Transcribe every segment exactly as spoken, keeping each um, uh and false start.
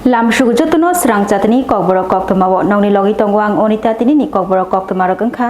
Lamsugo jotono srang chatini kokborok koktwmao nongni logi tongo ang Onita tinini kokborok koktwmarok wngkha.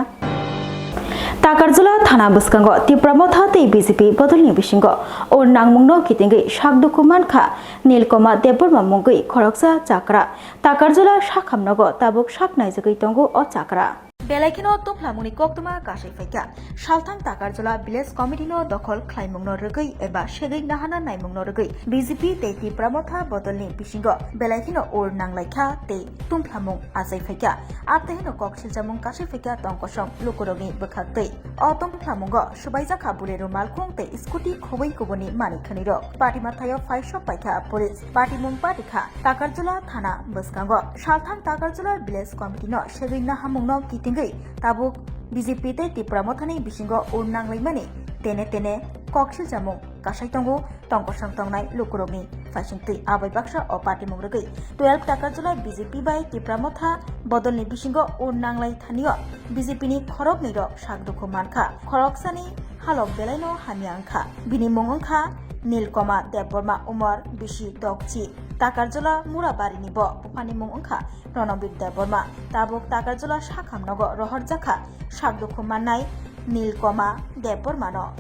Takarjula thana bwskango Tipra Motha tei B J P bodolni bisingo ur nangmungno kitingwi sak dukhu mankha Nilkoma Debbarma mungwi khoroksa chakra. Takarjula sakhamnogo tabuk sak naijagwi tongo o chakra. Belai kheno tungphlamungni koktwma kasai phaikha. Salthang Takarjula Village Committee no dokhol khlaimungno rwgwi eba segwi nahana naimungno rwgwi B J P tei Tipra Motha bodolni bisingo belai kheno ur nanglaikha tei tungphlamung achai phaikha. Abtwi hino kok siljamung kasai phaikha tongkosong lukurokni bwkhaktwi. O tungphlamung o swbaijakha Bolero malkhung tei scooty khobwi kubuni manwi khwnwi rok. Party mathaio phaisok paikha police. Party mung party kha Takarjula thana bwskango. Salthang Takarjula Village Committee no segwi nahamung no kitingwi tabuk B J P tei Tipra Mothani bisingo ur nanglaimani tene tene kok siljamung kasai tongo. Tongkosong tongnai lukurokni phaisingtwi abai baksa o party mung rwgwi twelve Takarjula B J P bai Tipra Motha bodolni bisingo ur nanglai thanio B J P ni khoroknwi rok sak dukhu mankha. Khoroksani halok belaino hamya wngkha. Bini mung wngkha Nilkoma Debbarma, umor bisi dokchi. Takarjula Murabari ni bo. Buphani mung wngkha Ronobir Debbarma. Tabuk Takarjula sakham nogo rohorjakha sak dukhu mannai Nilkoma Debbarma no.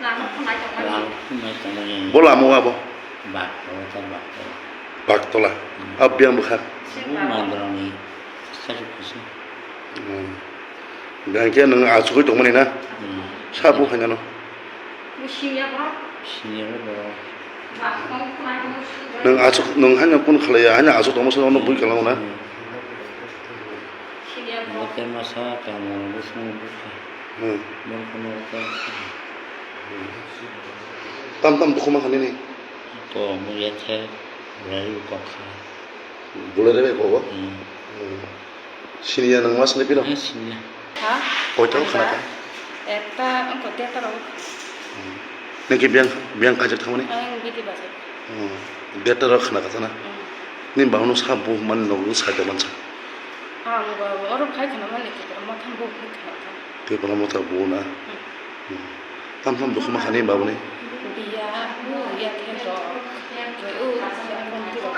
Lama khwnai tongmani. Lama khwnai tongmani. Bo lama wa bo? Baktola ta baktola. Baktola. Hmm. Abiyang bwkha? Bo mandrani sari kusi. Hmm. Biyang khe nwng achugwi tongmani na? Hmm. Sa bo khainano? Bo siniya bo? Siniya bo. Nwng achuk, nwng haino kun khlaiya, haino achuk tongma sano bui khlangna? Hmm. Bo khe masa tamo bwskango bwkha. Hmm. Bo khe no khe. Tam tam dukhu mankha nini? To mo ya khe, rai kok kha. Bolero bai kogo? Hmm. Hmm. Siniya nwng ma sini pino? Heh, siniya. Ha? Koita o khana kha? Ekta, wngkha, deta rok wngkha. Hmm. Niki biyang, biyang kajak thangmani? Ang bidi bajak. Hmm. Deta rok khana kha sana? Hmm. Ni bahno sa bo man nogo sa de mansa? Ang bo oro khai khana mani Tipra Motha bo khai khana kha. Tipra Motha bo na? Hmm. Hmm. Tam tam dukhu mankha ni babuni? Biya, o ya khe rok. Roi o, ya kon ti rok.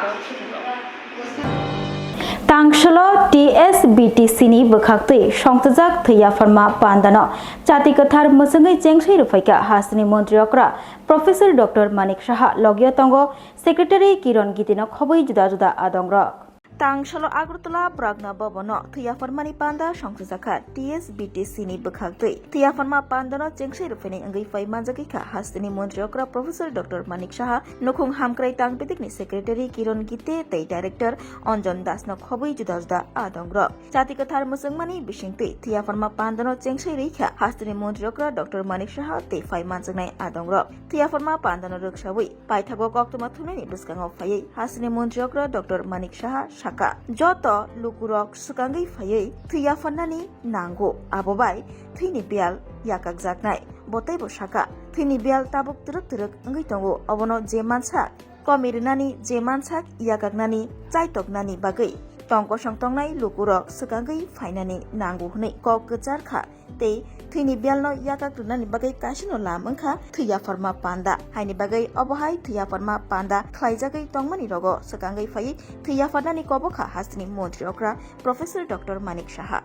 Tangsalo T S B T C ni bwkhaktwi songchajak thwi yapharma pandano chati kwthar mwchwngwi chengswi rwphaikha hasteni montri okra Professor Doctor Manik Saha, logio tongo Secretary Kiron Gitino khobwi juda juda adongrok. Tangsalo Agartala Pragna Bhavan no thwi yapharmani panda songchajakha T S B T C ni bwkhaktwi. Thwi yapharma pandano chengswi rwphainai wngwi phai manjagwi kha hasteni montri okra Professor Doctor Manik Saha, nukhung hamkrai tang bitikni Secretary Kiron Gite tei Director Anjan Das no khobwi juda juda adongrok. Chati kwthar mwchwngmani bisingtwi thwi yapharma pandano chengswi rwikha hasteni montri okra Doctor Manik Saha tei phai manjaknai adongrok. Thwi yapharma pandano rwksawi paithago koktwma thumnaini bwskango phaiwi hasteni montri okra Doctor Manik Saha sakha, joto lukurok swkangwi phaiwi thwi yapharnani nango, abo bai thwini biyal yakakjaknai. Bo teibo sakha, thwini biyal tabuk twrwk twrwk wngwi tongo, obono je mansak komi rwnani, je mansak yakaknani, chaitoknani bagwi tongkosong tongnai lukurok swkangwi phainani nango hwnwi kok kwchar kha tei thwini biyalno yakak rwnani bagwi kaisano lam wngkha thwi yapharma panda. Haini bagwi obo hai thwi yapharma panda khlaijagwi tongmani rogo swkangwi phaiwi thwi yapharnani kobo kha hasteni montri okra Professor Doctor Manik Saha.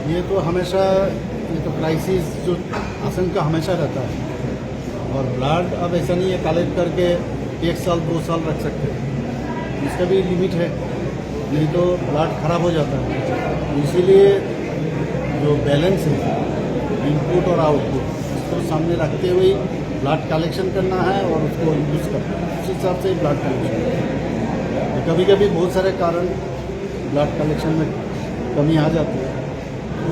ये तो हमेशा, ये तो क्राइसिस जो आशंका हमेशा रहता है। और ब्लड अब ऐसा नहीं है कलेक्ट करके एक साल, दो साल रख सकते हैं, इसका भी लिमिट है, नहीं तो ब्लड खराब हो जाता है। इसीलिए जो बैलेंस है इनपुट और आउटपुट, इसको सामने रखते हुए ब्लड कलेक्शन करना है और उसको यूज़ करना है, उस हिसाब से ब्लड कलेक्शन। कभी कभी बहुत सारे कारण ब्लड कलेक्शन में कमी आ जाती है,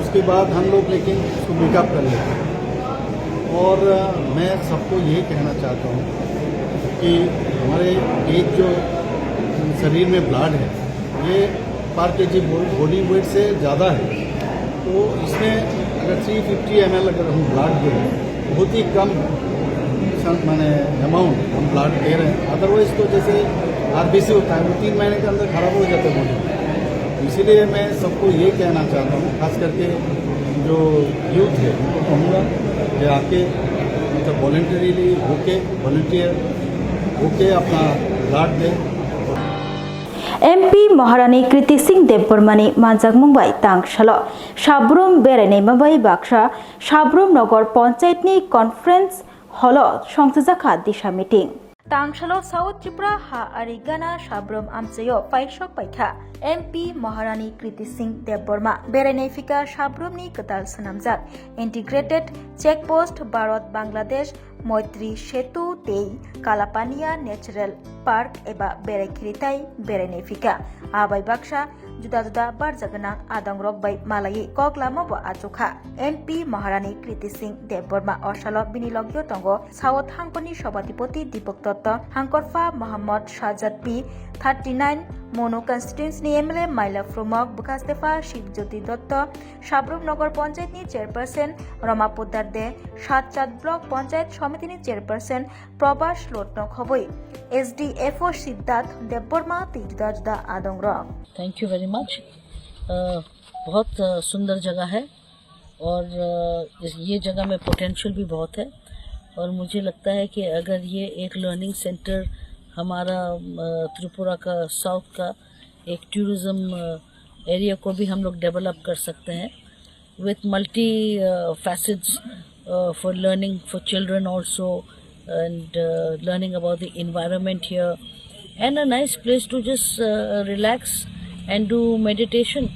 उसके बाद हम लोग लेकिन उसको मेकअप कर लेते हैं। और अ, मैं सबको यही कहना चाहता हूँ कि हमारे एक जो शरीर में ब्लड है, ये पर केजी बॉडी वेट से ज़्यादा है। तो इसमें अगर थ्री फिफ्टी एम एल अगर हम ब्लड दें, बहुत ही कम सम-, माने अमाउंट हम ब्लड दे रहे हैं। अदरवाइज तो जैसे आरबीसी होता है, वो तीन महीने के अंदर खराब हो जाता है बॉडी। इसीलिए मैं सबको ये कहना चाहता हूँ, खास करके जो यूथ है उनको कहूँगा कि आके मतलब वॉलंटरीली होके, वॉलंटियर होके अपना ब्लड दें। M P Maharani Kriti Singh Debbarmani manjakmung bai tangsalo Sabrum berainaima bai baksa Sabrum Nogor Panchayatni conference holo songsijakha disa meeting. Tangsalo South Tripura ha ari gana Sabrum amchaio paisok paikha M P Maharani Kriti Singh Debbarma. Berainai phika Sabrumni kwtal swnamjak Integrated Check Post Bharat Bangladesh Moitri Setu tei Kalapania Natural Park eba berai khiritai berainai phika. Abai baksa juda juda barja gwnang adongrok bai malaiwi kok lama bo achukha. M P Maharani Kriti Singh Debbarma osalo bini logio tongo South Hangkorni Sobhatipoti Deepak Dotto, Hangkorpha Mohammad Shahzad P thirty nine, Monu constituency ni M L A Maila Phrumok, Bwkhastefa Shivjyoti Dotto, Sabrum Nagar Panchayat ni chairperson Roma Poddar De, Satchat Block Panchayat Samiti ni chairperson Prabhas Lotno khobwi S D F O Siddharth Debbarma tei juda juda adongrok. Thank you very much. Uh, बहुत uh, सुंदर जगह है और uh, इस ये जगह में पोटेंशियल भी बहुत है और मुझे लगता है कि अगर ये एक लर्निंग सेंटर हमारा uh, त्रिपुरा का साउथ का एक टूरिज्म एरिया को भी हम लोग डेवलप कर सकते हैं with multi uh, facets uh, for learning for children also and uh, learning about the environment here and a nice place to just uh, relax and do meditation.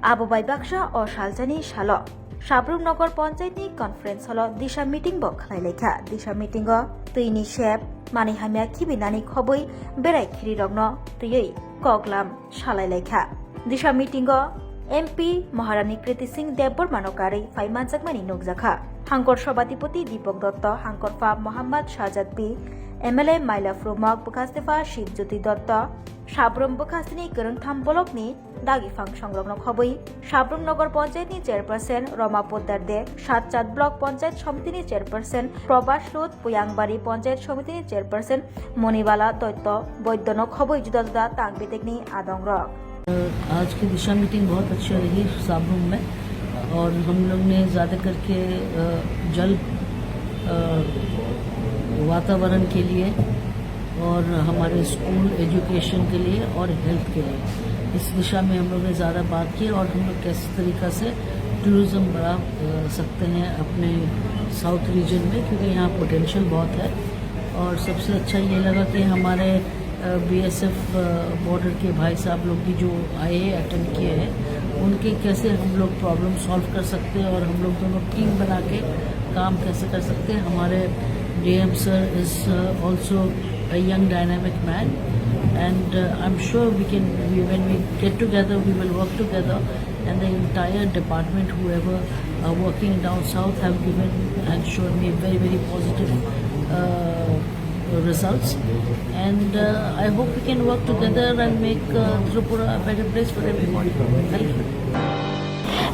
Abo bai baksa o salsani salo Sabrum Nagar Panchayat ni conference hall o disa meeting bo khlai laikha. Disa meeting o twi ni sep, manwi hamya khibinani khobwi berai khiri rokno twiwi koklam salai laikha. Disa meeting o M P Maharani Kriti Singh Debbarmano karwi phai manjakmani nukjakha. Hangkor Sobhatipoti Deepak Dotto, Hangkorpha Mohammad Shahzad P, M L A Maila Phrumok, Bwkhastefa Shivjyoti Dotto, Sabrum Bwkhasteni kwrwngtham bolokni dagi phangsongrokno khobwi Sabrum Nagar Panchayatni chairperson Roma Poddar De, Satchat Block Panchayat Somitini chairperson Prabhas Lut, Puyangbari Panchayat Somitini chairperson Monibala Dotto Boidono khobwi juda juda tang bitekni adongrok. आज की दिशा मीटिंग बहुत अच्छी रही साबरुम में और हम लोग ने ज़्यादा करके अ, जल अ, वातावरण के लिए और हमारे स्कूल एजुकेशन के लिए और हेल्थ के लिए इस दिशा में हम लोग ने ज़्यादा बात की और हम लोग किस तरीका से टूरिज्म बढ़ा अ, सकते हैं अपने साउथ रीजन में, क्योंकि यहाँ पोटेंशियल बहुत है। और सबसे अच्छा ये लगा कि हमारे बीएसएफ बॉर्डर के भाई साहब लोग भी जो आए हैं, अटेंड किए हैं, उनके कैसे हम लोग प्रॉब्लम सॉल्व कर सकते हैं और हम लोग दोनों टीम बना के काम कैसे कर सकते हैं। हमारे DM sir is also a young dynamic man, and uh, I'm sure we can we, when we get together, we will work together, and the entire department, whoever are working down south, have given and shown me very, very positive uh, results. And uh, I hope we can work together and make uh, Tripura a better place for everybody. Thank you.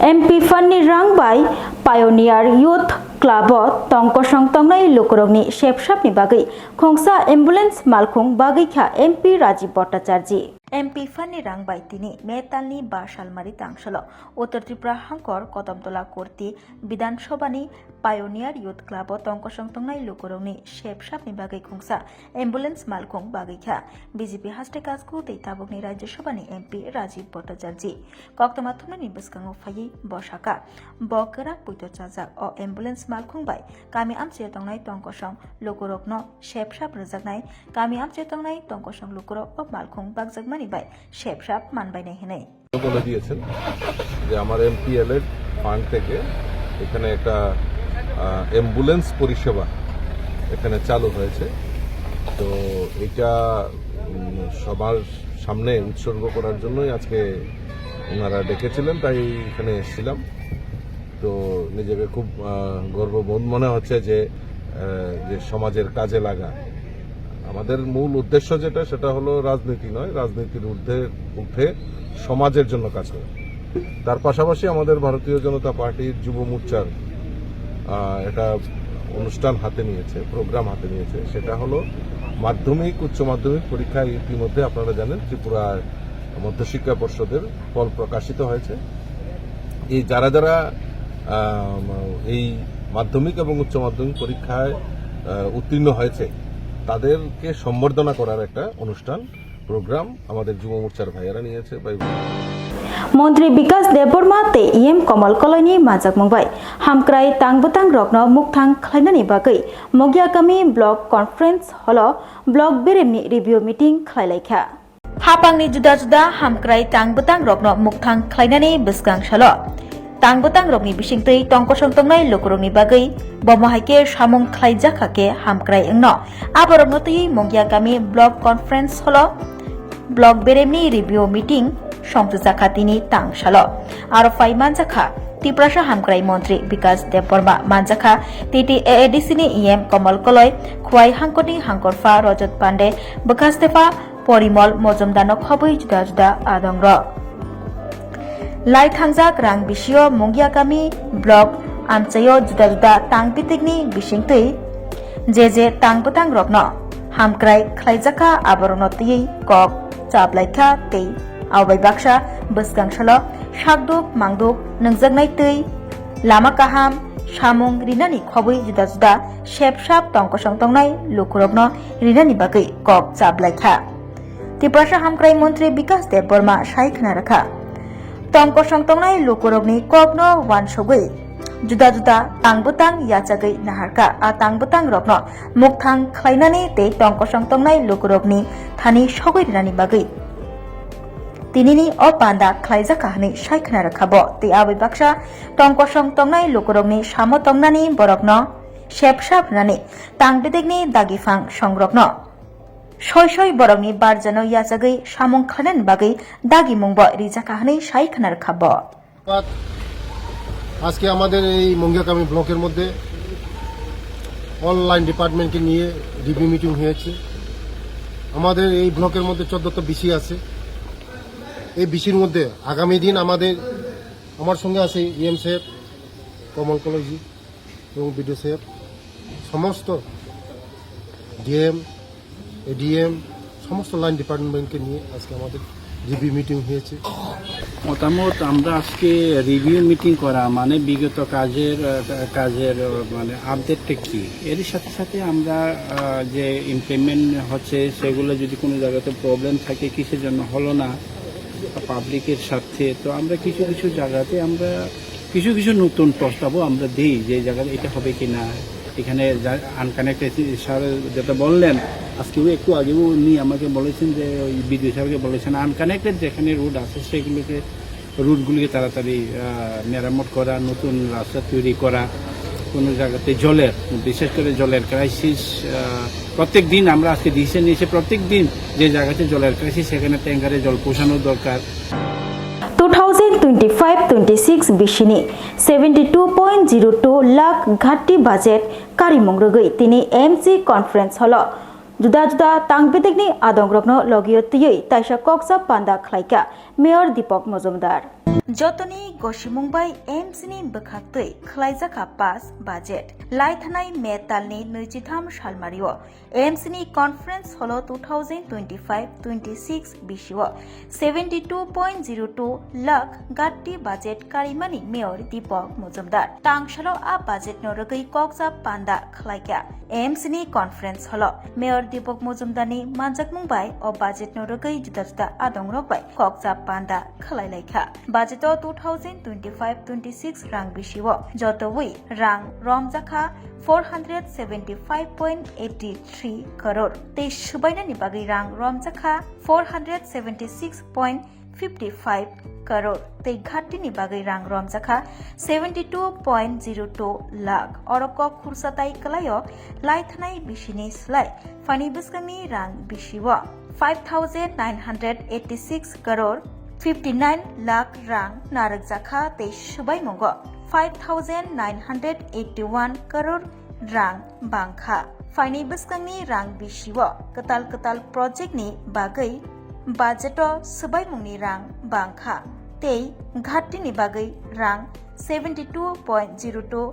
M P Phanni Rang bai Pioneer Youth Club o tong kosong tongnai lukurokni sepsapni bagwi khungsa ambulance malkhung bagwi kha M P Rajiv Bhattacharjee. M P Phanni Rang bai tini May talni ba salmari tangsalo Uttar Tripura hangkor Kodamtola Kurti Bidhan Sabhani Pioneer Youth Club o tong kosong tongnai lukurokni sepsapni bagwi khungsa ambulance malkhung bagwi kha B J P haste kasku tei tabukni Rajya Sabhani M P Rajiv Bhattacharjee. Koktwma thumnani bwskango phaiwi bo sakha, bo kwrak poito chajak o ambulance malkhung bai kami amchaio tongnai tong kosong lukurokno sepsap rwjaknai, kami amchaio tongnai tong kosong lukurok o malkhung bakjakmani bai sepsap manbainai hwnwi. বলে দিয়েছেন যে আমার এমপিএলএ ফান্ড থেকে এখানে একটা অ্যাম্বুলেন্স পরিষেবা এখানে চালু হয়েছে। তো এটা উম, সবার সামনে উৎসর্গ করার জন্যই আজকে ওনারা ডেকেছিলেন, তাই এখানে এসেছিলাম। তো নিজেকে খুব আহ, গর্ববোধ মনে হচ্ছে যে আহ, যে সমাজের কাজে লাগা। আমাদের মূল উদ্দেশ্য যেটা, সেটা হলো রাজনীতি নয়, রাজনীতির ঊর্ধ্বে উঠে সমাজের জন্য কাজ করা। তার পাশাপাশি আমাদের ভারতীয় জনতা পার্টির যুব মোর্চার আহ, একটা অনুষ্ঠান হাতে নিয়েছে, প্রোগ্রাম হাতে নিয়েছে। সেটা হলো মাধ্যমিক, উচ্চ মাধ্যমিক পরীক্ষায় ইতিমধ্যে আপনারা জানেন ত্রিপুরা মধ্যশিক্ষা পর্ষদের ফল প্রকাশিত হয়েছে। এই যারা যারা আম, এই মাধ্যমিক এবং উচ্চ মাধ্যমিক পরীক্ষায় আহ, উত্তীর্ণ হয়েছে, তাদেরকে সম্বর্ধনা করার একটা অনুষ্ঠান, প্রোগ্রাম আমাদের যুব মোর্চার ভাইয়েরা নিয়েছে বা Montri Bikas Debbarma tei E M Komal Koloini manjakmung bai hamkrai tang bwtang rokno mukthang khlainani bagwi Mogiakami Block Conference Hall-o Block beremni review meeting khlailaikha. Hapangni juda juda hamkrai tang bwtang rokno mukthang khlainani bwskang salo tang bwtang rokni bisingtwi tongkosong tongnai lukurokni bagwi bomo hai khe samung khlaijakha khe hamkrai wngno aborokno twiwi Mogiakami Block Conference Hall-o Block beremni review meeting songtwjakha tini tang salo. Aro phai manjakha Tiprasa hamkrai montri Bikas Debbarma, manjakha T T A A D C ni E M Komal Koloi, Khwai hangkorni hangkorpha Rajat Pande, bwkha stepha Porimol Mojumdarno khobwi juda juda adongrok. Lai thangjak rang bisio Mungiakami block amchaio juda juda tang bitikni bisingtwi je je tang bwtang rokno hamkrai khlaijakha aborokno twiwi kok chaplaikha tei abo bai baksa bwskang salo sakduk mangduk nungjaknai twi lama kaham samung rinani khobwi juda juda sepsap tongkosong tongnai lukurokno rinani bagwi kok chaplaikha. Tiprasa hamkrai montri Bikas Debbarma sai khna rwkha. Tongkosong tongnai lukurokni kokno wansugwi juda juda tang bwtang yachagwi naharkha. A tang bwtang rokno mukthang khlainani tei tongkosong tongnai lukurokni thani sogwi rinani bagwi tinini o panda khlaijakha hwnwi sai khna rwkha bo. Tei aboni baksa tongkosong tongnai lukurokni samo tongnani borokno sepsap rwnani tang bidikni dagiphang songrokno soi soi borokni barjano yachagwi samung khlainani bagwi dagimungbo rijakha hwnwi sai khna rwkha bo. আজকে আমাদের এই মঙ্গিয়াকামি ব্লকের মধ্যে all line ডিপার্টমেন্টকে নিয়ে review meeting হয়েছে। আমাদের এই ব্লকের মধ্যে চোদ্দটা বিসি আছে। এই বিসির মধ্যে আগামী দিন আমাদের, আমার সঙ্গে আছে ইএম স্যার, কমল কলইজি এবং বিডিও স্যার, সমস্ত ডিএম, এডিএম, সমস্ত লাইন ডিপার্টমেন্টকে নিয়ে আজকে আমাদের রিভিউ মিটিং হয়েছে। মতামত, আমরা আজকে রিভিউ মিটিং করা মানে বিগত কাজের, আহ, কাজের, আহ, মানে আপডেটটা কি, এর সাথে সাথে আমরা, আহ, যে ইমপ্লিমেন্ট হচ্ছে সেগুলো যদি কোনো জায়গাতে প্রবলেম থাকে, কিসের জন্য হলো না পাবলিকের স্বার্থে, তো আমরা কিছু কিছু জায়গাতে আমরা কিছু কিছু নতুন প্রস্তাবও আমরা দিই যে জায়গাতে এটা হবে কি না। এখানে আনকানেক্টেড স্যার যেটা বললেন, আজকেও একটু আগেও উনি আমাকে বলেছেন যে ওই বিডিও স্যারকে বলেছেন আনকানেক্টেড যেখানে রোড আছে সেগুলোকে, রোডগুলিকে তাড়াতাড়ি, আহ, মেরামত করা, নতুন রাস্তা তৈরি করা, কোনো জায়গাতে জলের, বিশেষ করে জলের ক্রাইসিস, আহ, প্রত্যেক দিন আমরা আজকে ডিসিশন নিয়েছি, প্রত্যেক দিন যে জায়গাতে জলের ক্রাইসিস সেখানে ট্যাঙ্কারে জল পৌঁছানোর দরকার। Two thousand twenty-five twenty-six bisini seventy two point zero two lakh ghatti budget karimung rwgwi tini M C conference hall-o juda juda tang bidikni adongrokno logio twiwi taisa koksa panda khlaikha Mayor Deepak Majumdar. Jotoni gosimung bai M C ni bwkhaktwi khlaijakha pass budget. Laithanai May talni nwichitham salmario M C ni conference hall-o two thousand twenty-five twenty-six bisio seventy two point zero two lakh ghatti budget karimani Mayor Deepak Majumdar. Tangsalo a budget no rwgwi koksa panda khlaikha M C ni conference hall-o. Mayor Deepak Majumdar ni manjakmung bai o budget no rwgwi juda juda adongrok bai koksa panda khlailaikha. Budget o two thousand twenty-five twenty-six rang bisio jotoi rang romjakha four hundred seventy five point eighty three crore tei swbainani bagwi rang romjakha four hundred seventy six point fifty five crore tei ghattini bagwi rang romjakha seventy two point zero two lakh. Oro kok khursa tai kwlaio laithanai bisini slai phaini bwskangni rang bisio five thousand nine hundred eighty six crore fifty nine lakh rang narwkjakha tei swbaimungo five thousand nine hundred eighty one crore rang bangkha. Phaini bwskangni rang bisio kwtal kwtal project ni bagwi budget o swbaimungni rang bangkha tei ghattini bagwi rang seventy two point zero two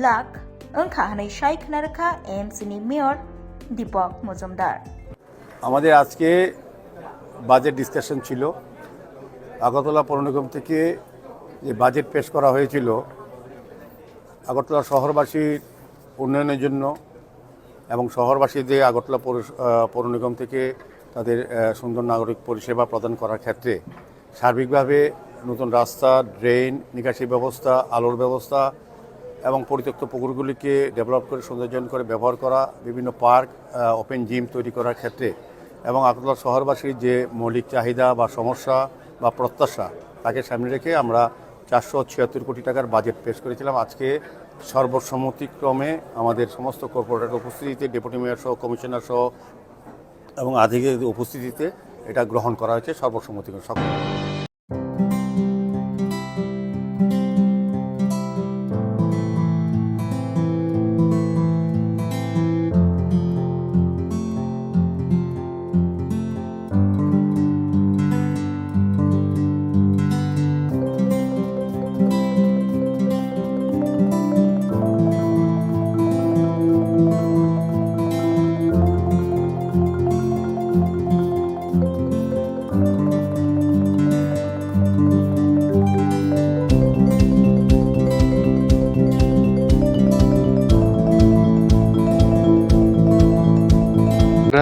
lakh wngkha hwnwi sai khna rwkha M C ni Mayor Deepak Majumdar. আমাদের আজকে budget discussion ছিল। আগরতলা পৌর নিগম থেকে যে বাজেট পেশ করা হয়েছিল, আগরতলা শহরবাসীর উন্নয়নের জন্য এবং শহরবাসীদের আগরতলা পৌর-, আহ, পৌর নিগম থেকে তাদের, আহ, সুন্দর নাগরিক পরিষেবা প্রদান করার ক্ষেত্রে সার্বিকভাবে নতুন রাস্তা, ড্রেন, নিকাশি ব্যবস্থা, আলোর ব্যবস্থা এবং পরিত্যক্ত পুকুরগুলিকে ডেভেলপ করে সৌন্দর্যায়ন করে ব্যবহার করা, বিভিন্ন পার্ক, আহ, ওপেন জিম তৈরি করার ক্ষেত্রে এবং আগরতলা শহরবাসীর যে মৌলিক চাহিদা বা সমস্যা বা প্রত্যাশা, তাকে সামনে রেখে আমরা চারশো ছিয়াত্তর কোটি টাকার বাজেট পেশ করেছিলাম। আজকে সর্বসম্মতিক্রমে আমাদের সমস্ত কর্পোরেটর উপস্থিতিতে, ডেপুটি মেয়র সহ, কমিশনার সহ এবং আধিকারিকদের উপস্থিতিতে এটা গ্রহণ করা হয়েছে সর্বসম্মতিক্রমে। সকল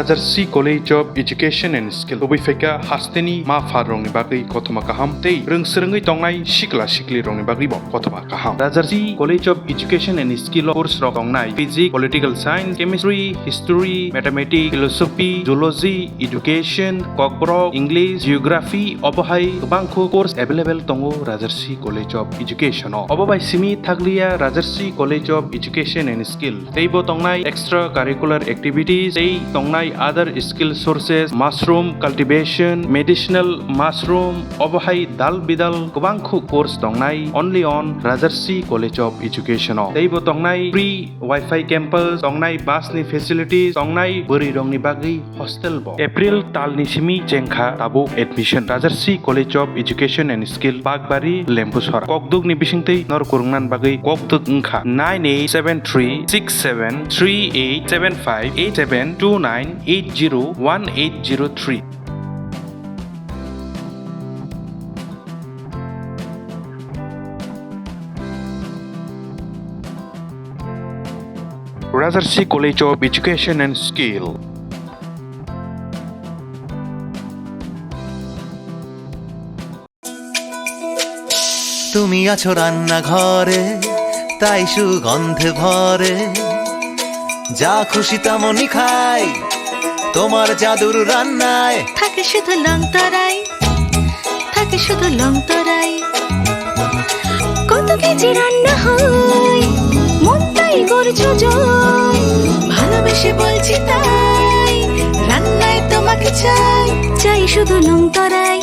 Rajarsi College of Education and Skill tubui phaikha hasteni ma pharrokni bagwi kothoma kaham tei rwngswrwngwi tongnai sikla siklirokni bagwibo kothoma kaham. Rajarsi College of Education and Skill o course rok tongnai Physics, Political Science, Chemistry, History, Mathematics, Philosophy, Zoology, Education, Kokborok, English, Geography, obo hai kwbangkhu course available tongo Rajarsi College of Education o. Obo bai simi thakliya Rajarsi College of Education and Skill. Teibo tongnai extra curricular activities, tei tongnai other skill sources, mushroom cultivation, medicinal mushroom, obo hai dal bidal kwbangkhu course tongnai only on Rajarsi College of Education o. Teibo tongnai free Wi-Fi campus, tongnai bus ni facilities, tongnai bwrwi rokni bagwi hostel bo. April talni simi chengkha tabuk admission. Rajarsi College of Education and Skill, Bakbari, Lembusora. Kokduk ni bisingtwi nor kurungnan bagwi kokduk wngkha nine eight seven three six seven three eight seven five eight seven two nine eight zero one eight zero three. Rajarsi College of Education and Skill. তুমি আছো রান্নাঘরে, তাই সুগন্ধে ভরে। যা খুশি তেমনই খাই, তোমার জাদুর রান্নায়। থাকে শুধু লং তরাই, থাকে শুধু লং তরাই। কত কেজি রান্না হয়, মনটাই করছো জয়। ভালোবেসে বলছি তাই, রান্নায় তোমাকে চাই। চাই শুধু লং তরাই,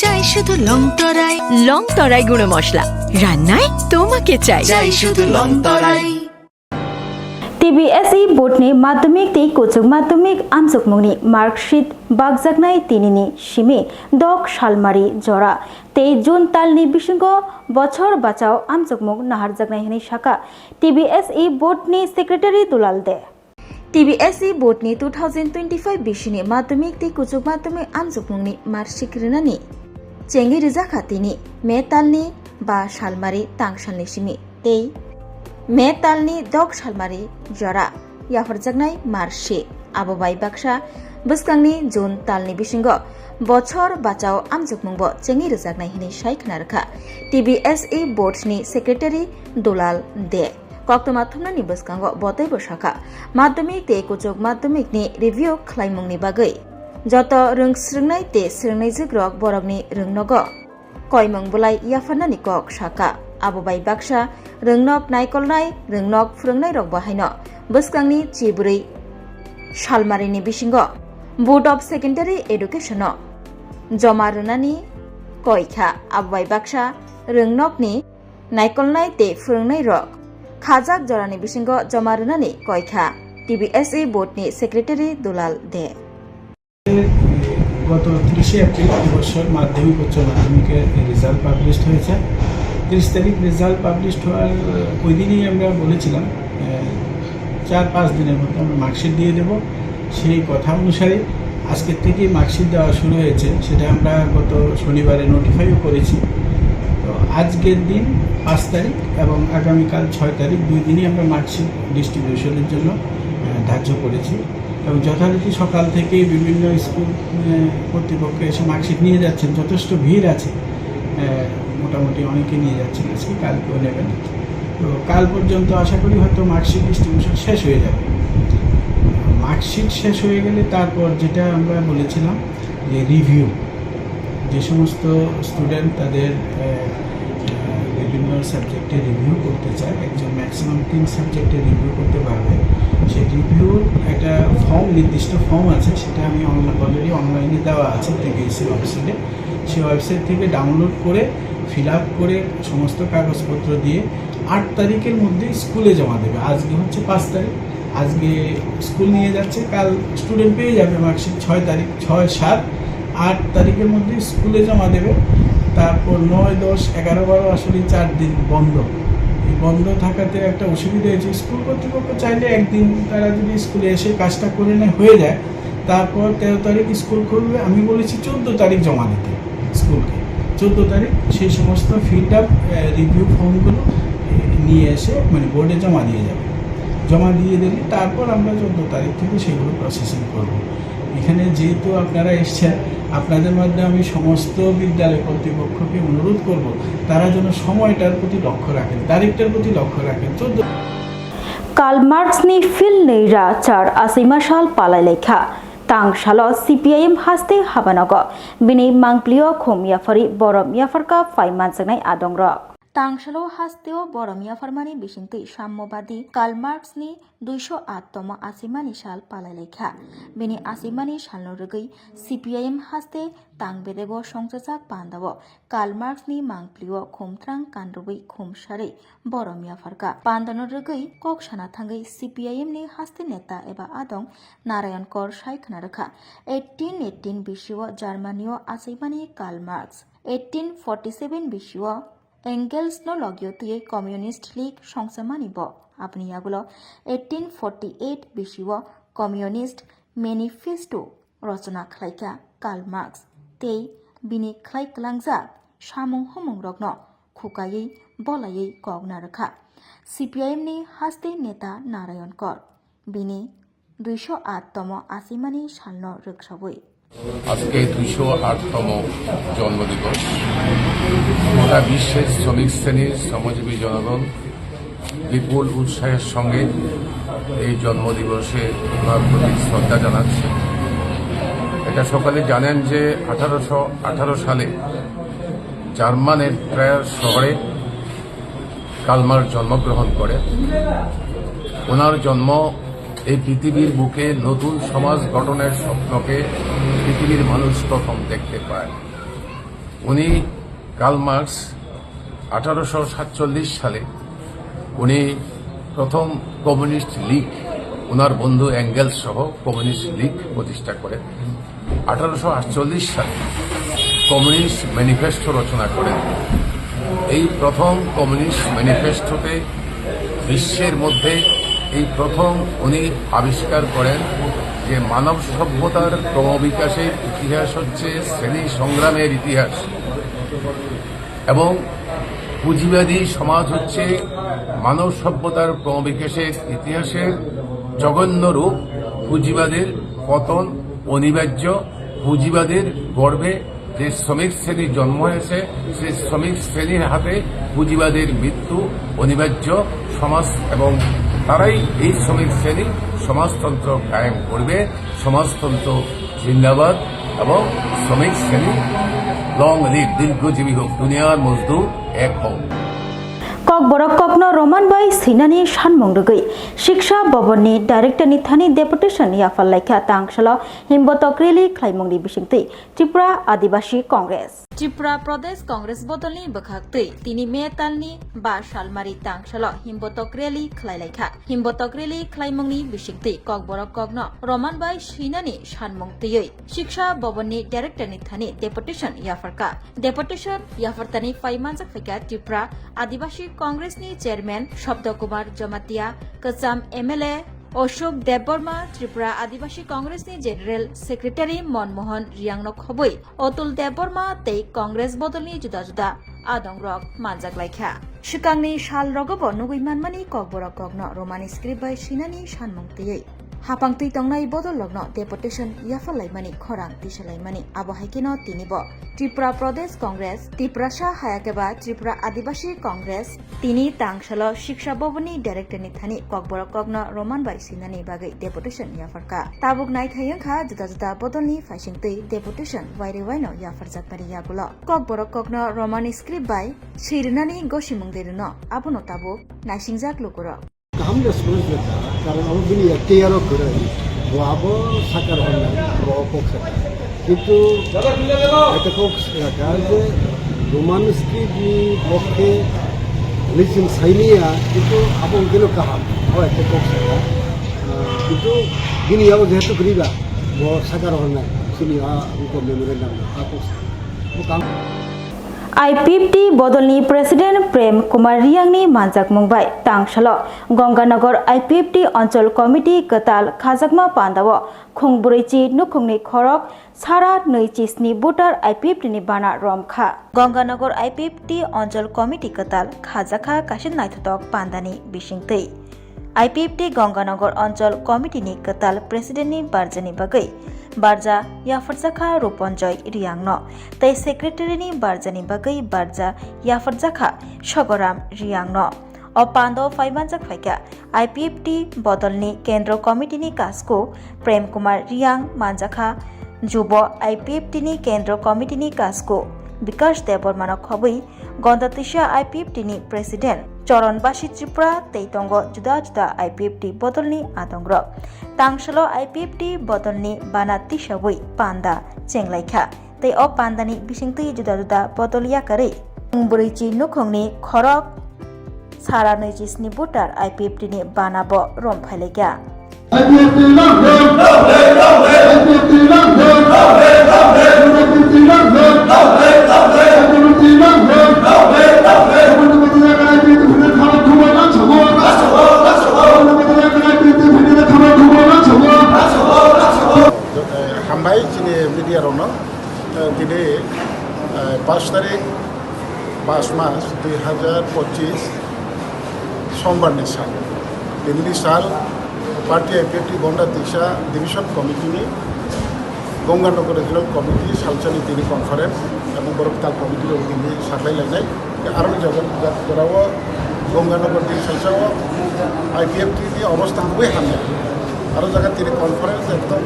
চাই শুধু লং তরাই। লং তরাই গুঁড়ো মশলা, রান্নায় তোমাকে চাই। চাই শুধু লং তরাই। T B S E board ni madhyamik tei kuchuk madhyamik amchukmungni marksheet bakjaknai tinini simi dok salmari jora tei June talni bisingo bochor bachao amchukmung naharjaknai hwnwi sakha T B S E board ni secretary Dulal De. T B S E board ni two thousand twenty-five bisini madhyamik tei kuchuk madhyamik amchukmungni marksheet rwnani chengwi rwjakha tini May talni ba salmari tang salni simi tei May talni dok salmari jora yapharjaknai marksheet. Abo bai baksa bwskangni June talni bisingo bochor bachao amchukmungbo chengwi rwjaknai hwnwi sai khna rwkha T B S E board ni secretary Dulal De. Koktwma thumnani bwskango bo teibo sakha, madhyamik tei kuchuk madhyamik ni review khlaimungni bagwi joto rwng swrwngnai tei swrwngnaijwk rok borokni rwngnogo koimung bwlai yapharnani kok sakha. Abo bai baksa rwngnok naikolnai, rwngnok phwrwngnairokbo haino bwskangni chibrwi salmarini bisingo Board of Secondary Education-o joma rwnani koikha. Abo bai baksa rwngnokni naikolnai tei phwrwngnairok khajak jorani bisingo joma rwnani koikha T B S E board ni secretary Dulal De. গত তিরিশে এপ্রিল এই বছর মাধ্যমিক, উচ্চ মাধ্যমিকের result published হয়েছে। তিরিশ তারিখ রেজাল্ট পাবলিশড হওয়ার, আহ, ওই দিনই আমরা বলেছিলাম, আহ, চার পাঁচ দিনের মধ্যে আমরা মার্কশিট দিয়ে দেব। সেই কথা অনুসারে আজকের থেকেই মার্কশিট দেওয়া শুরু হয়েছে, সেটা আমরা গত শনিবারে নোটিফাইও করেছি। তো আজকের দিন পাঁচ তারিখ এবং আগামীকাল ছয় তারিখ, দুই দিনই আমরা মার্কশিট ডিস্ট্রিবিউশনের জন্য আহ, ধার্য করেছি। এবং যথারীতি সকাল থেকে বিভিন্ন স্কুল আহ, কর্তৃপক্ষ এসে মার্কশিট নিয়ে যাচ্ছেন, যথেষ্ট ভিড় আছে। আহ, মোটামুটি অনেকে নিয়ে যাচ্ছেন আজকে, কালকেও নেবেন। তো কাল পর্যন্ত আশা করি হয়তো মার্কশিট ডিস্ট্রিবিউশন শেষ হয়ে যাবে। মার্কশিট শেষ হয়ে গেলে তারপর যেটা আমরা বলেছিলাম যে রিভিউ, যে সমস্ত স্টুডেন্ট তাদের আহ, আহ, বিভিন্ন সাবজেক্টে রিভিউ করতে চায়, একজন ম্যাক্সিমাম তিন সাবজেক্টে রিভিউ করতে পারবে। সেই রিভিউর একটা ফর্ম, নির্দিষ্ট ফর্ম আছে, সেটা আমি অলরেডি অনলাইনে দেওয়া আছে টিপিএসসির ওয়েবসাইটে। সেই ওয়েবসাইট থেকে ডাউনলোড করে, ফিল আপ করে, সমস্ত কাগজপত্র দিয়ে আট তারিখের মধ্যে স্কুলে জমা দেবে। আজকে হচ্ছে পাঁচ তারিখ, আজকে স্কুল নিয়ে যাচ্ছে, কাল স্টুডেন্ট পেয়ে যাবে মার্কশিট। ছয় তারিখ, ছয়, সাত, আট তারিখের মধ্যে স্কুলে জমা দেবে। তারপর নয়, দশ, এগারো, বারো আসলে চার দিন বন্ধ। এই বন্ধ থাকাতে একটা অসুবিধা হয়েছে। স্কুল কর্তৃপক্ষ চাইলে একদিন তারা যদি স্কুলে এসে কাজটা করে নেয়, হয়ে যায়। তারপর তেরো তারিখ স্কুল খুলবে, আমি বলেছি চোদ্দ তারিখ জমা দিতে স্কুলকে। চোদ্দ তারিখ সেই সমস্ত ফিল্ড আপ রিভিউ ফর্মগুলো নিয়ে এসে, মানে, বোর্ডে জমা দিয়ে যাবে। জমা দিয়ে দিলে তারপর আমরা চোদ্দ তারিখ থেকে সেগুলো প্রসেসিং করব। এখানে যেহেতু আপনারা এসছেন, আপনাদের মাধ্যমে আমি সমস্ত বিদ্যালয় কর্তৃপক্ষকে অনুরোধ করব, তারা যেন সময়টার প্রতি লক্ষ্য রাখেন, তারিখটার প্রতি লক্ষ্য রাখেন। চোদ্দ Karl Marx ni phil nwi ra char aswima sal palai laikha. Tang salo C P I M haste habanogo bini mangplio khum yapharwi borom yapharkha phai manjaknai adongrok. Tang salo hasteo borom yapharmani bisingtwi sammobadi Karl Marx ni duiso aat tomo asimani sal palai laikha. Bini asimani salno rwgwi C P I M haste tang bedego songchajak pandao Karl Marx ni mangplio khumtrang kanrwui khum sarwi borom yapharkha. Pandano rwgwi kok sana thangwi C P I M ni haste neta eba adong Narayan Kor sai khna rwkha. Eighteen eighteen bisio Germany o achaimani Karl Marx, eighteen forty seven bisio Engels no logio twiwi Communist League songchamani bo. Aboni yagulo eighteen forty eight bisio Communist Manifesto rochona khlaikha Karl Marx tei bini khlai kwlangjak samung humungrokno khukaiwi bolaiwi kok narwkha C P I M ni haste neta Narayan Kor. Bini duiso aat tomo asimani salno rwksaui. আজকে দুইশো আটতম জন্মদিবস। গোটা বিশ্বের শ্রমিক শ্রেণীর শ্রমজীবী জনগণ বিপুল উৎসাহের সঙ্গে এই জন্মদিবসে ওনার প্রতি শ্রদ্ধা জানাচ্ছে। এটা সকলে জানেন যে আঠারোশো আঠারো সালে জার্মানের ট্রায়ার শহরে কার্ল মার্ক্স জন্মগ্রহণ করে। ওনার জন্ম এই পৃথিবীর বুকে নতুন সমাজ গঠনের স্বপ্নকে পৃথিবীর মানুষ প্রথম দেখতে পায়। উনি, কার্ল মার্ক্স, আঠারোশো সাতচল্লিশ সালে উনি প্রথম কমিউনিস্ট লীগ, ওনার বন্ধু অ্যাঙ্গেলস সহ কমিউনিস্ট লীগ প্রতিষ্ঠা করেন। আঠারোশো আটচল্লিশ সালে কমিউনিস্ট ম্যানিফেস্টো রচনা করেন। এই প্রথম কমিউনিস্ট ম্যানিফেস্টোতে বিশ্বের মধ্যে এই প্রথম উনি আবিষ্কার করেন যে মানব সভ্যতার ক্রমবিকাশের ইতিহাস হচ্ছে শ্রেণী সংগ্রামের ইতিহাস এবং পুঁজিবাদী সমাজ হচ্ছে মানব সভ্যতার ক্রমবিকাশের ইতিহাসের জঘন্য রূপ। পুঁজিবাদের পতন অনিবার্য। পুঁজিবাদের গর্ভে যে শ্রমিক শ্রেণীর জন্ম হয়েছে, সেই শ্রমিক শ্রেণীর হাতে পুঁজিবাদের মৃত্যু অনিবার্য। সমাজ এবং তারাই এই শ্রমিক শ্রেণী সমাজতন্ত্র কায়েম করবে। সমাজতন্ত্র জিন্দাবাদ এবং শ্রমিক শ্রেণী লং লিভ, দীর্ঘজীবী হোক, দুনিয়ার মজদুর এক হোক। Kokborok kokno Roman bai swinani sanmung rwgwi Shiksha Bhavan ni director ni thani deputation yaphar laikha. Tang salo himbotok rally khlaimung ni bisingtwi Tripura Adibasi Congress. Tripura Pradesh Congress bodolni bwkhaktwi tini May talni ba salmari tang salo himbotok rally khlai laikha. Himbotok rally khlaimungni bisingtwi Kokborok kokno Roman bai swinani sanmung twiwi Shiksha Bhavan ni director ni thani deputation yapharkha. Deputation yaphartani phai manjak phaikha Tripura Adibasi Congress ni chairman Shabda Kumar Jamatia, kwcham M L A Ashok Debbarma, Tripura Adibasi Congress ni General Secretary Monmohan Riang no khobwi Atul Debbarma tei Congress bodol ni juda juda adong rok manjak lai kha. Swkang ni sal rogo bo nugwi manmani Kokborok kok no Roman script bai swinani sanmung twiwi hapang twi tongnai bodol rok no deputation yaphar laimani khorang tisa laimani. Abo hai khe no tini bo Tripura Pradesh Congress, Tiprasa hai khe ba Tripura Adibasi Congress, tini tang salo Shiksha Bhavan ni director ni thani Kokborok kok no Roman bai swinani bagwi deputation yaphar kha. Tabuk naithai wng kha juda juda bodol ni phaising twi deputation wairwi waino yaphar jak mani yagulo. Kokborok kok no Roman script bai swi rwnani gosimung de rwno, abono tabuk naising jak lukurok. Kaham response rwkha, karon abo bini F T R o kwrwi, bo abo sakar hwnwi, bo o kok sakha. Kintu ekta kok sakha je Roman script ni pokhe legend saimanya, kintu abo hwnkhe no kaham, o ekta kok sakha. Ah, kintu bini yago jehetu kwrwi ba, bo sakar hwnwi, chini a ruko memorandum, a kok sakha. Bo kaham. I P F T bodolni President Prem Kumar Riangni manjakmung bai tangsalo Ganganagar I P F T Anchal Committee kwtal khajakma pandao khung bwrwichi nukhungni khorok sara nwi chi sni voter I P F T ni bana romkha. Ganganagar I P F T Anchal Committee kwtal khajakha kaisa naithotok pandani bisingtwi. I P F T Ganganagar Anchal Committee ni kwtal President ni barjani bagwi barja yapharjakha Rupanjoy Riang no, tei Secretary ni barjani bagwi barja yapharjakha Sogoram Riang no. O pando phaimanjak phaikha I P F T bodolni Kendro Committee ni kasku Prem Kumar Riang, manjakha Jubo I P F T ni Kendro Committee ni kasku Bikash Debbarma no khobwi Gonda Tisa I P F T ni President Charan Basi Tripura tei tongo juda juda I P F T bodolni adongrok. Tangsalo I P F T bodolni bana tisawi panda chenglaikha tei o pandani bisingtwi juda juda bodol yakarwi bwrwichi nukhungni khorok sara nwi chi sni voter I P F T ni bana bo rom phailaikha. Hambai chini media rokno, eh, tini, eh, pas tarik pas mas dui hazar pochis, sombar ni sal. Tinini sal party I P F T Gonda Tisa Division Committee ni Ganganagar Regional Committee salsani tini conference, ebong borok tal committee rok tini saklai lainai. Aro jaga, jaga, jora o Ganganagar din salsa o I P F T ni obostha hubui hamya. Aro jaga tini conference ekdom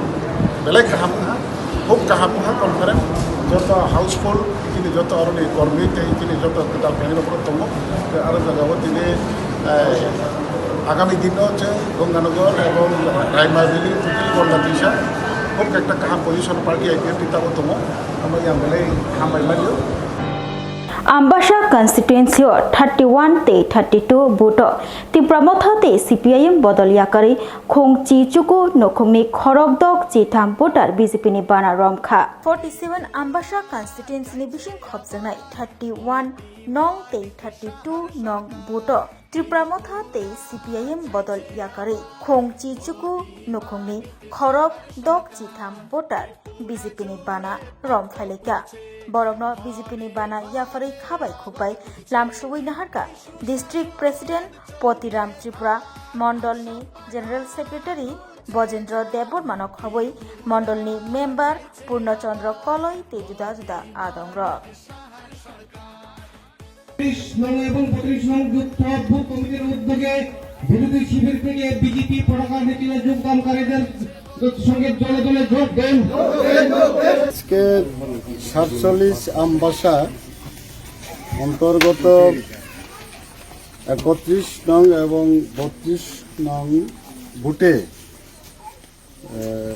belai kaham ha. Hub kaham ha conference, joto houseful, chini joto aroni kormi tei chini joto kwtal kainwi rok tongo. Tei aro jaga o tini, eh, agami dino je Ganganagar ebong Raima Valley, Gonda Tisa, hub ekta kaham position party I P F T tabo tongo. Amo yang belai hambai mani o. Ambasa constituency o thirty one tei thirty two vote o Tipra Motha tei C P I M bodol yakarwi khung chi chuku nukhungni khorok dok chi tham voter B J P ni bana romkha. Forty seven Ambasa constituency ni bising khopjaknai thirty one nong tei thirty two nong vote o Tipra Motha tei C P I M bodol yakarwi khung chi chuku nukhungni khorok dok chi tham voter B J P ni bana rom phailaikha. Borokno B J P ni bana yapharwi khabai khukbai lamsugwi naharkha District President Potiram Tripura, Mondolni General Secretary Bojendra Debbarma no khobwi Mondolni Member Purno Chandra Koloi tei juda juda adongrok. তেইশ নং এবং বত্রিশ নং যুক্ত বুথ কমিটির উদ্যোগে বিরোধী শিবির থেকে বিজেপি পতাকা নিচে যোগদানকারীদের সঙ্গে দলে দলে যোগ দেন। আজকে সাতচল্লিশ আমবাসা অন্তর্গত একত্রিশ নং এবং বত্রিশ নং বুথে, আহ,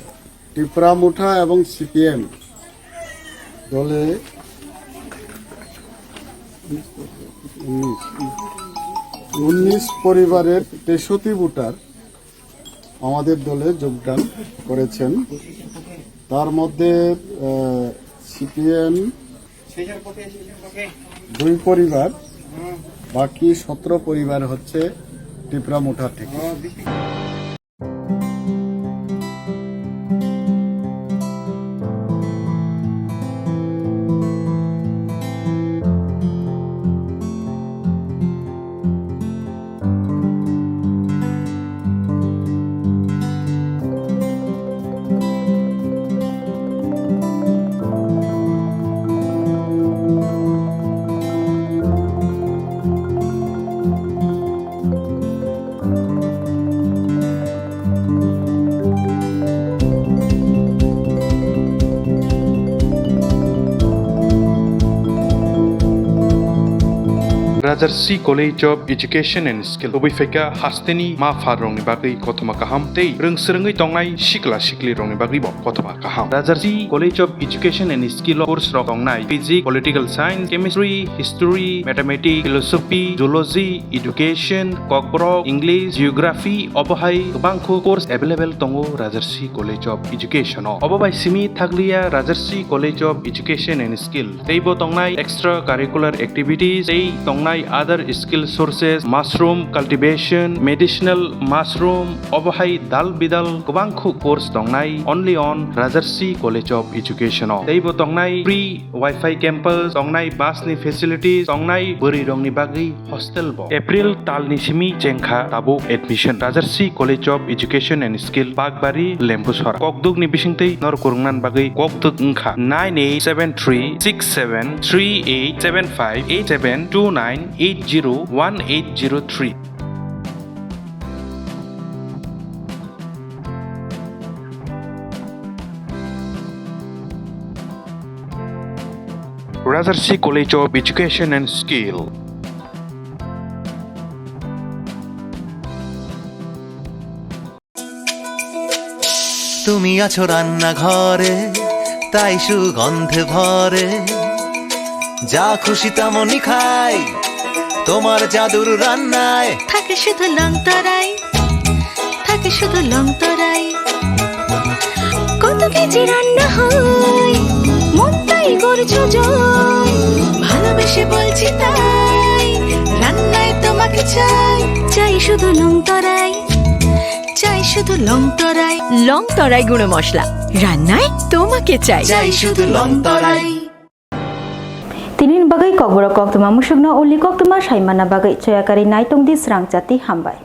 টিপরা মুঠা এবং সিপিএম দলে উনিশ পরিবারের তেষট্টি ভোটার আমাদের দলে যোগদান করেছেন। তার মধ্যে, আহ, সিপিএম দুই পরিবার, বাকি সতেরো পরিবার হচ্ছে টিপরা মুঠা থেকে। Rajarsi College of Education and Skill kubui phaikha hasteni ma pharrokni bagwi kothoma kaham tei rwngswrwngwi tongnai sikla siklirokni bagwibo kothoma kaham. Rajarsi College of Education and Skill o course rok tongnai Physics, Political Science, Chemistry, History, Mathematics, Philosophy, Zoology, Education, Kokborok, English, Geography, obo hai kwbangkhu course available tongo Rajarsi College of Education o. Obo bai simi thakliya Rajarsi College of Education and Skill. Teibo tongnai extra curricular activities, tei tongnai other skill sources, mushroom cultivation, medicinal mushroom, obo hai dal bidal kwbangkhu course tongnai only on Rajarsi College of Education o. Teibo tongnai free Wi-Fi campus, tongnai bus ni facilities, tongnai bwrwi rokni bagwi hostel bo. April talni simi chengkha tabuk admission. Rajarsi College of Education and Skill, Bakbari, Lembusora. Kokduk ni bisingtwi nor kurungnan bagwi kokduk wngkha nine eight seven three six seven three eight seven five eight seven two nine eight zero one eight zero three. Rajarsi College of Education and Skill. তুমি আছো রান্নাঘরে, তাই সুগন্ধে ভরে। যা খুশি তেমনই খাই, তোমার জাদুর রান্নায়। থাকে শুধু লংতরাই, থাকে শুধু লংতরাই। কত কেজি রান্না হয়, মন তাই করছো জয়। ভালোবেসে বলছি তাই, রান্নায় তোমাকে চাই। চাই শুধু লংতরাই, চাই শুধু লংতরাই। লংতরাই গুঁড়ো মশলা, রান্নায় তোমাকে চাই। চাই শুধু লংতরাই। Tinin bagwi kokborok koktwma musukno uli koktwma saimana bagwi choyakari naitongdi srang chati hambai.